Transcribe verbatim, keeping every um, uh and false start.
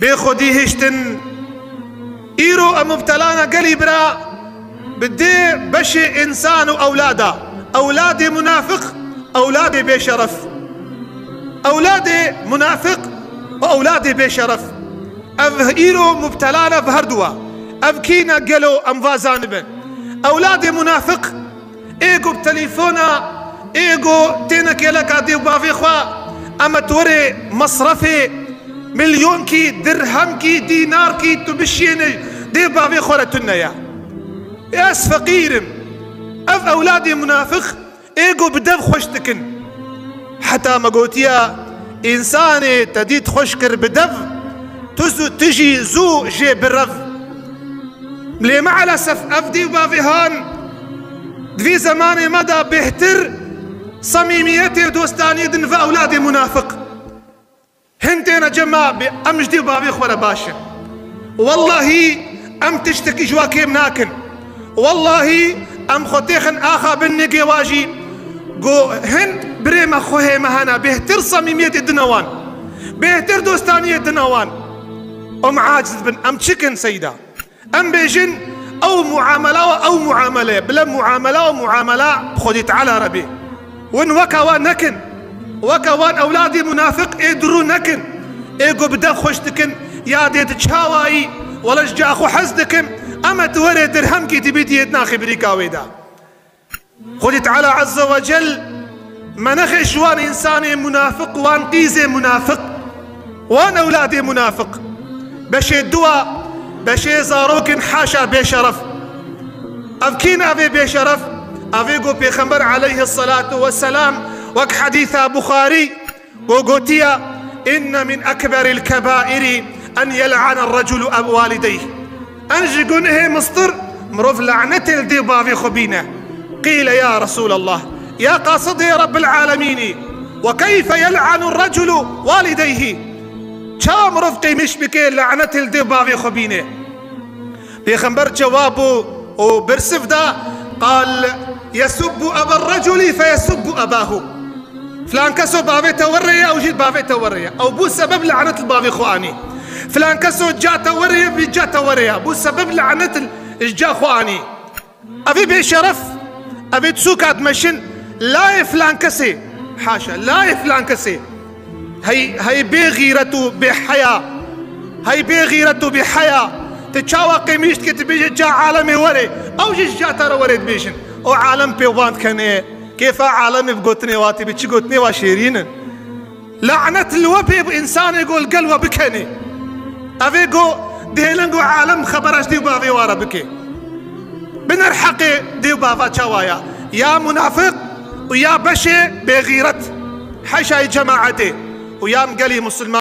Bê xwedî hiştin, îro em mubtela ne gelî bira, bi dê beşê însan û ewlada. Ewladê munafiq, ewladê bêşeref. Ewladê munafiq û ewladê bêşeref. Ev îro mubtela ne bi herduwa. Ev kî ne gelo em va zanibin. Ewladê munafiq, ê ku bi telefona, ê ku têne kêleka dê û bavê xwe, ema tu werê mesrefê milyonkî, dirhemkî, dînarkî tu bişiyêne dê û bavê xwe re tune ye. Ez feqîr im. Ev ewladê munafiq ê ku bi dev xweş dikin. Heta me gotiye, însanê te dît xweş kir bi dev, tu zû, tu jî zû jê birev. Lê meelesef ev dê û bavê han di vî zemanê me de bêhtir semîmiyetê, dostaniyê din ve ewladê munafiq. Hin têne cem me, bê em ji dê û bavê xwe re baş in. Wellahî em tiştekî ji wa kêm nakin. Wellahî em xwe têxin axa bin nigê wa jî. Go hin birê me xwehê me hene, bêhtir semîmiyetê dine wan. Bêhtir dostaniyê dine wan. Em aciz bin, em çi kin seyda? Em bêjin, ew muamela we ew muamele ye. Bila muamela we muamela bi Xwedê Teala re bê. Win weke wan nekin. Weke wan ewladê munafiq ê dirû nekin. Ê ku bi dev xweş dikin, ya dê di çawayî, wele ji ca xwe hez dikim, ema tu werê dirhemkî dibî diyê naxê birîka wê de. Xwedî Teala Azze ve Cel me nexê ji wan însanê munafiq, wan qîzê munafiq, wan ewladê munafiq. Beşê dua, beşê zarok in haşa bêşeref. Ev kî ne evê bêşeref? Evê ku Pêxember aleyhisselatu vesselam wek hedîsa Buxarî, Go gotiye, "Inne min ekberil kebairi en yel'ane reculu ev walideyh." En ji gunehê mistir mirov lanetê li dê bavê xwe bîne. Qîle ya Resûlallah, ya qasidê Rebbil alemînî, ve keyfe yel'anu reculu walideyhi? Ça mirov qêmîş bike lanetê li dê bavê xwe bîne? Pêxember cewab û, û bersiv da, qal, "Yesubbu eber reculi fe yesubbu ebahu." Filan keso bavê te werê ye, ew jî bavê te werê ye. Ew bû sebeb lanet li bavê xwe anî. Filan keso ca te werê ye, vî ca te werê ye. Bû sebeb lanet li, ji ca xwe anî. Evê bêşeref, evê sûka dimeşin, layê filan kesê. Haşa, layê filan kesê. Hey, hey bêxîret û bêheya. Hey bêxîret û bêheya. Tu çawa qêmîş dikî, tu bêjî ca alemê werê. Ew jî ji ca te re werê dibêjin. Û alem pê wan dikenê. Kêfa alemê bi gotinê wa tê, bi çi gotinê wa şêrîn in. Lanet li we bê, bi însanê ku li gel we bikenê. Evê ku dihêlin ku alem xebera ji dê û bavê wa re bike. Biner heqê dê û bava çawa ya? Ya munafiq û ya beşê bêxîret. Heşayê cemaetê û ya em gelî musulman.